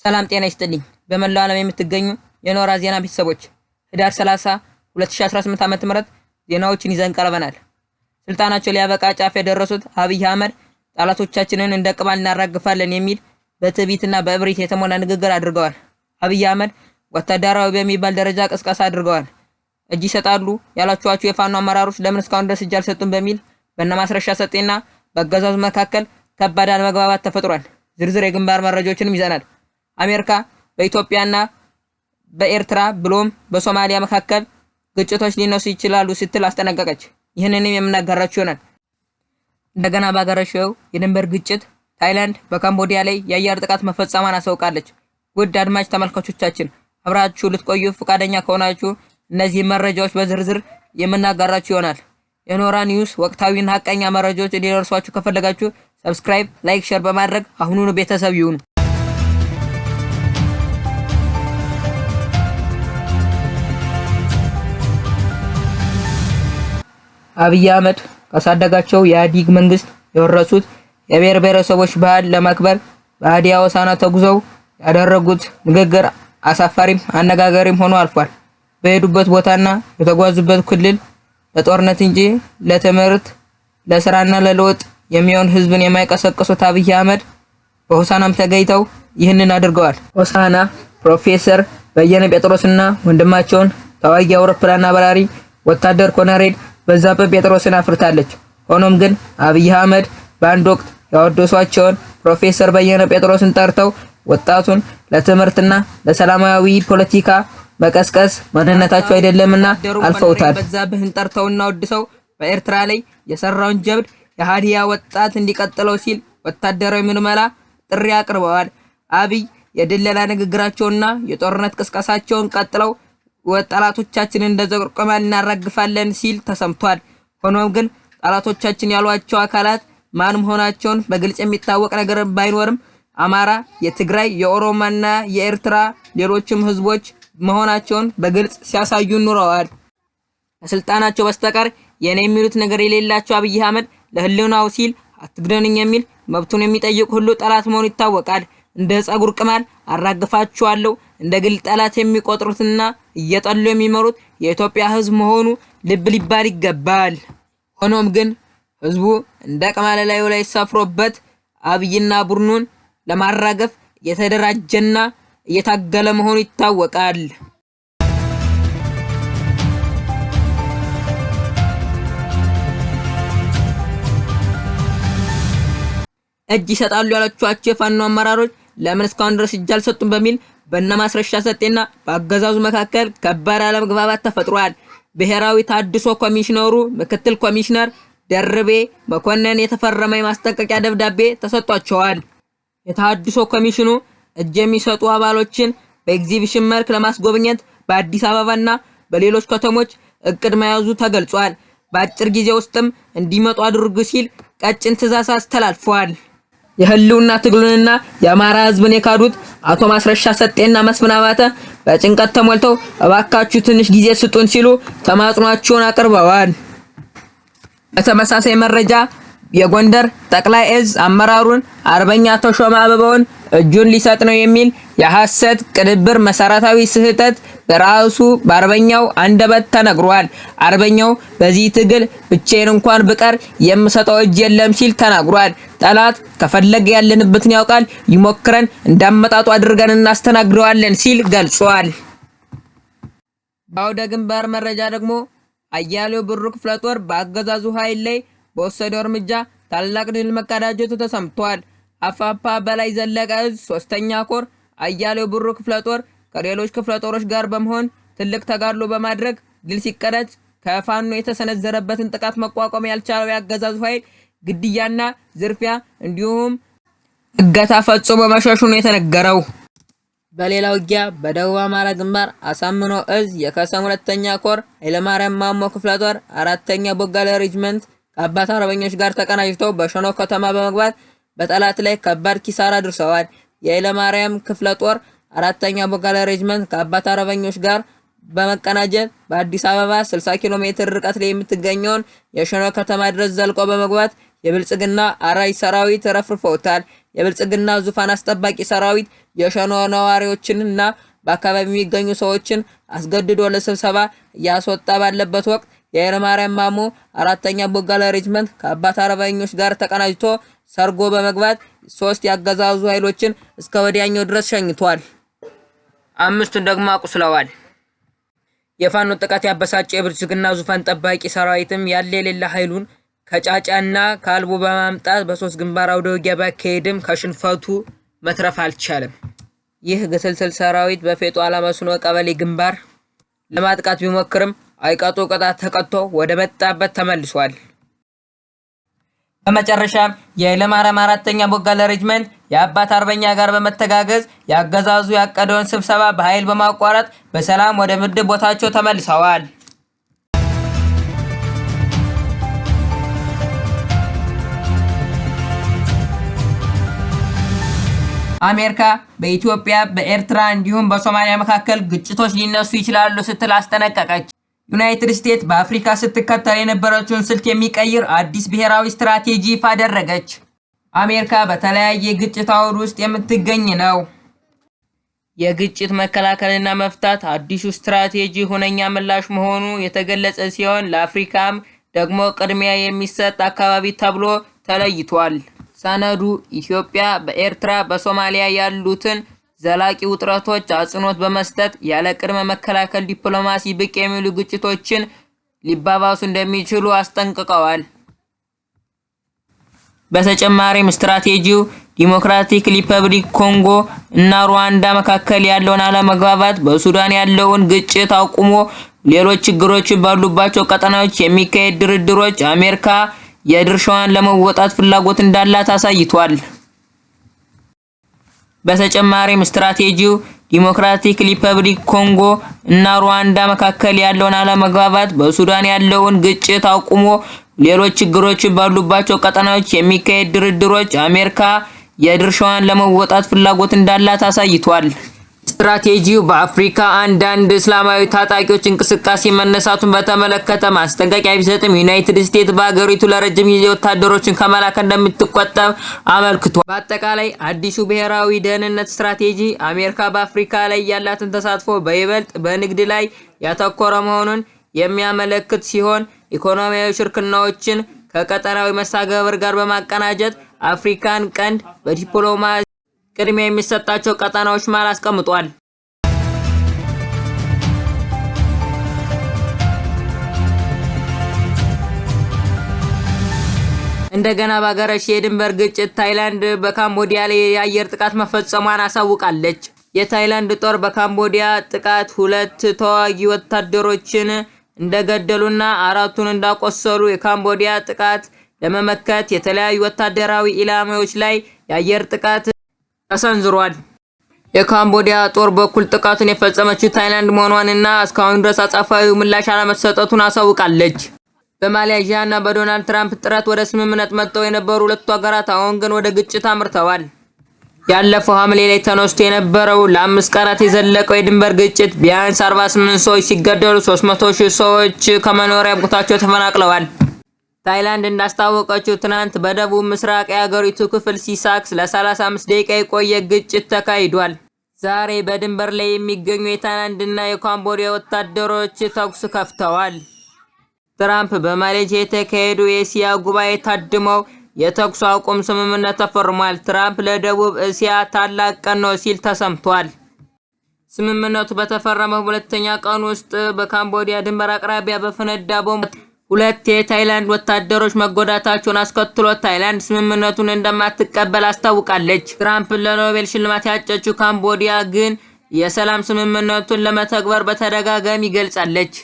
ሰላም ጤና ይስጥልኝ። በመላው ዓለም የምትገኙ የኖራ ዜና ቤተሰቦች ህዳር 30 2018 ዓ.ም ዜናዎችን ይዘን ቀርበናል። ስልጣናቸው ሊያበቃ ጫፍ የደረሱት አብይ አህመድ ጠላቶቻችንን እንደ ቅማል እናራግፋለን የሚል በትዕቢትና በእብሪት የተሞላ ንግግር አድርገዋል። አብይ አህመድ ወታደራዊ በሚባል ደረጃ ቅስቀሳ አድርገዋል። እጅ ይሰጣሉ ያላችኋቸው የፋኖ አመራሮች ለምን እስካሁን ድረስ እጅ አልሰጡም በሚል በነማስረሻ ሰጤና በአገዛዙ መካከል ከባድ አለመግባባት ተፈጥሯል። ዝርዝር የግንባር መረጃዎችንም ይዘናል። አሜሪካ በኢትዮጵያና በኤርትራ ብሎም በሶማሊያ መካከል ግጭቶች ሊነሱ ይችላሉ ስትል አስጠነቀቀች። ይህንንም የምናጋራችሁ ይሆናል። እንደገና ባገረሸው የድንበር ግጭት ታይላንድ በካምቦዲያ ላይ የአየር ጥቃት መፈጸሟን አሳውቃለች። ውድ አድማጭ ተመልካቾቻችን አብራችሁ ልትቆዩ ፈቃደኛ ከሆናችሁ እነዚህ መረጃዎች በዝርዝር የምናጋራችሁ ይሆናል። የኖራ ኒውስ ወቅታዊና ሀቀኛ መረጃዎች እንዲደርሷችሁ ከፈለጋችሁ subscribe፣ like፣ share በማድረግ አሁኑኑ ቤተሰብ ይሁኑ። አብይ አህመድ ካሳደጋቸው የኢህአዴግ መንግስት የወረሱት የብሔር ብሔረሰቦች ባህል ለማክበር በሀዲያ ሆሳዕና ተጉዘው ያደረጉት ንግግር አሳፋሪም አነጋጋሪም ሆኖ አልፏል። በሄዱበት ቦታና የተጓዙበት ክልል ለጦርነት እንጂ ለትምህርት፣ ለስራና ለለውጥ የሚሆን ህዝብን የማይቀሰቅሱት አብይ አህመድ በሆሳዕናም ተገኝተው ይህንን አድርገዋል። ሆሳዕና ፕሮፌሰር በየነ ጴጥሮስና ወንድማቸውን ታዋቂ አውሮፕላን አብራሪ ወታደር ኮሎኔል በዛብህ ጴጥሮስን አፍርታለች። ሆኖም ግን አብይ አህመድ በአንድ ወቅት ያወደሷቸውን ፕሮፌሰር በየነ ጴጥሮስን ጠርተው ወጣቱን ለትምህርትና ለሰላማዊ ፖለቲካ መቀስቀስ ማንነታቸው አይደለምና አልፈውታል። በዛብህን ጠርተውና ወድሰው በኤርትራ ላይ የሰራውን ጀብድ የሀዲያ ወጣት እንዲቀጥለው ሲል ወታደራዊ ምልመላ ጥሪ አቅርበዋል። አብይ የድለላ ንግግራቸውና የጦርነት ቅስቀሳቸውን ቀጥለው ጠላቶቻችንን እንደ ፀጉር ቅማል እናራግፋለን ሲል ተሰምቷል። ሆኖም ግን ጠላቶቻችን ያሏቸው አካላት ማን መሆናቸውን በግልጽ የሚታወቅ ነገር ባይኖርም አማራ፣ የትግራይ፣ የኦሮሞና የኤርትራ ሌሎችም ህዝቦች መሆናቸውን በግልጽ ሲያሳዩ ኑረዋል። ከስልጣናቸው በስተቀር የኔ የሚሉት ነገር የሌላቸው አብይ አህመድ ለህልውናው ሲል አትግደኑኝ የሚል መብቱን የሚጠይቅ ሁሉ ጠላት መሆኑ ይታወቃል። እንደ ፀጉር ቅማል አራግፋችኋለሁ እንደ ግል ጠላት የሚቆጥሩትና እየጠሉ የሚመሩት የኢትዮጵያ ህዝብ መሆኑ ልብ ሊባል ይገባል። ሆኖም ግን ህዝቡ እንደ ቅማል ላዩ ላይ ሰፍሮበት አብይና ቡድኑን ለማራገፍ እየተደራጀና እየታገለ መሆኑ ይታወቃል። እጅ ይሰጣሉ ያላችኋቸው የፋኖ አመራሮች ለምን እስካሁን ድረስ እጅ አልሰጡም በሚል በነማስረሻ ሰጤና በአገዛዙ መካከል ከባድ አለመግባባት ተፈጥሯል። ብሔራዊ ታድሶ ኮሚሽነሩ ምክትል ኮሚሽነር ደርቤ መኮንን የተፈረመ የማስጠንቀቂያ ደብዳቤ ተሰጥቷቸዋል። የተሃድሶ ኮሚሽኑ እጅ የሚሰጡ አባሎችን በኤግዚቢሽን መልክ ለማስጎብኘት በአዲስ አበባና በሌሎች ከተሞች እቅድ መያዙ ተገልጿል። በአጭር ጊዜ ውስጥም እንዲመጡ አድርጉ ሲል ቀጭን ትዕዛዝ አስተላልፏል። የህልውና ትግሉንና የአማራ ህዝብን የካዱት አቶ ማስረሻ ሰጤና መስፍን አባተ በጭንቀት ተሞልተው እባካችሁ ትንሽ ጊዜ ስጡን ሲሉ ተማጽኗቸውን አቅርበዋል። በተመሳሳይ መረጃ የጎንደር ጠቅላይ እዝ አመራሩን አርበኛ ተሾመ አበባውን እጁን ሊሰጥ ነው የሚል የሐሰት ቅንብር መሰረታዊ ስህተት በራሱ በአርበኛው አንደበት ተነግሯል። አርበኛው በዚህ ትግል ብቻዬን እንኳን ብቀር የምሰጠው እጅ የለም ሲል ተናግሯል። ጠላት ከፈለገ ያለንበትን ያውቃል፣ ይሞክረን፣ እንዳመጣጡ አድርገን እናስተናግደዋለን ሲል ገልጿል። በአውደ ግንባር መረጃ ደግሞ አያሌው ብሩ ክፍለ ጦር በአገዛዙ ኃይል ላይ በወሰደው እርምጃ ታላቅ ድል መቀዳጀቱ ተሰምቷል። አፋፓ በላይ ዘለቀ እዝ ሶስተኛ ኮር አያሌው ብሩ ክፍለ ጦር ከሌሎች ክፍለ ጦሮች ጋር በመሆን ትልቅ ተጋድሎ በማድረግ ድል ሲቀዳጅ ከፋኖ የተሰነዘረበትን ጥቃት መቋቋም ያልቻለው የአገዛዙ ኃይል ግድያና ዝርፊያ እንዲሁም እገታ ፈጽሞ መሸሹ ነው የተነገረው። በሌላ ውጊያ በደቡብ አማራ ግንባር አሳምነው እዝ የከሰም ሁለተኛ ኮር ኃይለማርያም ማሞ ክፍለ ጦር አራተኛ ቦጋለ ሬጅመንት ከአባት አርበኞች ጋር ተቀናጅተው በሸኖ ከተማ በመግባት በጠላት ላይ ከባድ ኪሳራ አድርሰዋል። የኃይለማርያም ክፍለ ጦር አራተኛ ቦጋለ ሬጅመንት ከአባት አርበኞች ጋር በመቀናጀት በአዲስ አበባ 60 ኪሎ ሜትር ርቀት ላይ የምትገኘውን የሸኖ ከተማ ድረስ ዘልቆ በመግባት የብልጽግና አራጅ ሰራዊት ረፍርፈውታል። የብልጽግና ዙፋን አስጠባቂ ሰራዊት የሸኖ ነዋሪዎችንና በአካባቢ የሚገኙ ሰዎችን አስገድዶ ለስብሰባ እያስወጣ ባለበት ወቅት የኃይለማርያም ማሞ አራተኛ ቦጋለ ሬጅመንት ከአባት አርበኞች ጋር ተቀናጅቶ ሰርጎ በመግባት 3 ያገዛዙ ኃይሎችን እስከ ወዲያኛው ድረስ ሸኝቷል። 5ቱን ደግሞ አቁስለዋል። የፋኖ ጥቃት ያበሳጨው የብልጽግና ዙፋን ጠባቂ ሰራዊትም ያለ የሌለ ኃይሉን ከጫጫና ከአልቦ በማምጣት በ3 ግንባር አውደ ውጊያ ባካሄድም ከሽንፈቱ መትረፍ አልቻለም። ይህ ግስልስል ሰራዊት በፌጦ አላመስኖ ቀበሌ ግንባር ለማጥቃት ቢሞክርም አይቀጡ ቅጣት ተቀጥቶ ወደ መጣበት ተመልሷል። በመጨረሻም የኃይለማርያም አራተኛ ቦጋለ ሬጅመንት የአባት አርበኛ ጋር በመተጋገዝ ያገዛዙ ያቀደውን ስብሰባ በኃይል በማቋረጥ በሰላም ወደ ምድብ ቦታቸው ተመልሰዋል። አሜሪካ በኢትዮጵያ በኤርትራ እንዲሁም በሶማሊያ መካከል ግጭቶች ሊነሱ ይችላሉ ስትል አስጠነቀቀች። ዩናይትድ ስቴትስ በአፍሪካ ስትከተል የነበረችውን ስልት የሚቀይር አዲስ ብሔራዊ ስትራቴጂ ይፋ አደረገች። አሜሪካ በተለያየ ግጭት አውድ ውስጥ የምትገኝ ነው። የግጭት መከላከልና መፍታት አዲሱ ስትራቴጂ ሁነኛ ምላሽ መሆኑ የተገለጸ ሲሆን ለአፍሪካም ደግሞ ቅድሚያ የሚሰጥ አካባቢ ተብሎ ተለይቷል። ሰነዱ ኢትዮጵያ በኤርትራ በሶማሊያ ያሉትን ዘላቂ ውጥረቶች አጽንኦት በመስጠት ያለ ቅድመ መከላከል ዲፕሎማሲ ብቅ የሚሉ ግጭቶችን ሊባባሱ እንደሚችሉ አስጠንቅቀዋል። በተጨማሪም ስትራቴጂው ዲሞክራቲክ ሪፐብሊክ ኮንጎ እና ሩዋንዳ መካከል ያለውን አለመግባባት፣ በሱዳን ያለውን ግጭት አቁሞ ሌሎች ችግሮች ባሉባቸው ቀጠናዎች የሚካሄድ ድርድሮች አሜሪካ የድርሻዋን ለመወጣት ፍላጎት እንዳላት አሳይቷል። በተጨማሪም ስትራቴጂው ዲሞክራቲክ ሪፐብሊክ ኮንጎ እና ሩዋንዳ መካከል ያለውን አለመግባባት፣ በሱዳን ያለውን ግጭት አቁሞ ሌሎች ችግሮች ባሉባቸው ቀጠናዎች የሚካሄድ ድርድሮች አሜሪካ የድርሻዋን ለመወጣት ፍላጎት እንዳላት አሳይቷል። ስትራቴጂው በአፍሪካ አንዳንድ እስላማዊ ታጣቂዎች እንቅስቃሴ መነሳቱን በተመለከተ ማስጠንቀቂያ ቢሰጥም ዩናይትድ ስቴትስ በአገሪቱ ለረጅም ጊዜ ወታደሮችን ከመላክ እንደምትቆጠብ አመልክቷል። በአጠቃላይ አዲሱ ብሔራዊ ደህንነት ስትራቴጂ አሜሪካ በአፍሪካ ላይ ያላትን ተሳትፎ በይበልጥ በንግድ ላይ ያተኮረ መሆኑን የሚያመለክት ሲሆን ኢኮኖሚያዊ ሽርክናዎችን ከቀጠናዊ መስተጋብር ጋር በማቀናጀት አፍሪካን ቀንድ በዲፕሎማሲ ቅድሚያ የሚሰጣቸው ቀጠናዎች መሃል አስቀምጧል። እንደገና ባገረሸ የድንበር ግጭት ታይላንድ በካምቦዲያ ላይ የአየር ጥቃት መፈጸሟን አሳውቃለች። የታይላንድ ጦር በካምቦዲያ ጥቃት 2 ተዋጊ ወታደሮችን እንደገደሉና 4ቱን እንዳቆሰሉ የካምቦዲያ ጥቃት ለመመከት የተለያዩ ወታደራዊ ኢላማዎች ላይ የአየር ጥቃት ተሰንዝሯል። የካምቦዲያ ጦር በኩል ጥቃቱን የፈጸመችው ታይላንድ መሆኗንና እስካሁን ድረስ አጸፋዊ ምላሽ አለመሰጠቱን አሳውቃለች። በማሌዥያ እና በዶናልድ ትራምፕ ጥረት ወደ ስምምነት መጥተው የነበሩ ሁለቱ ሀገራት አሁን ግን ወደ ግጭት አምርተዋል። ያለፈው ሐምሌ ላይ ተነስቶ የነበረው ለ5 ቀናት የዘለቀው የድንበር ግጭት ቢያንስ 48 ሰዎች ሲገደሉ 300,000 ሰዎች ከመኖሪያ ቦታቸው ተፈናቅለዋል። ታይላንድ እንዳስታወቀችው ትናንት በደቡብ ምስራቅ የአገሪቱ ክፍል ሲሳክስ ለ35 ደቂቃ የቆየ ግጭት ተካሂዷል። ዛሬ በድንበር ላይ የሚገኙ የታይላንድና የካምቦዲያ ወታደሮች ተኩስ ከፍተዋል። ትራምፕ በማሌዥያ የተካሄዱ የእስያ ጉባኤ ታድመው የተኩስ አቁም ስምምነት ተፈርሟል። ትራምፕ ለደቡብ እስያ ታላቅ ቀን ነው ሲል ተሰምቷል። ስምምነቱ በተፈረመው ሁለተኛ ቀን ውስጥ በካምቦዲያ ድንበር አቅራቢያ በፈነዳ ቦምብ 2 የታይላንድ ወታደሮች መጎዳታቸውን አስከትሎ ታይላንድ ስምምነቱን እንደማትቀበል አስታውቃለች። ትራምፕ ለኖቤል ሽልማት ያጨችው ካምቦዲያ ግን የሰላም ስምምነቱን ለመተግበር በተደጋጋሚ ገልጻለች።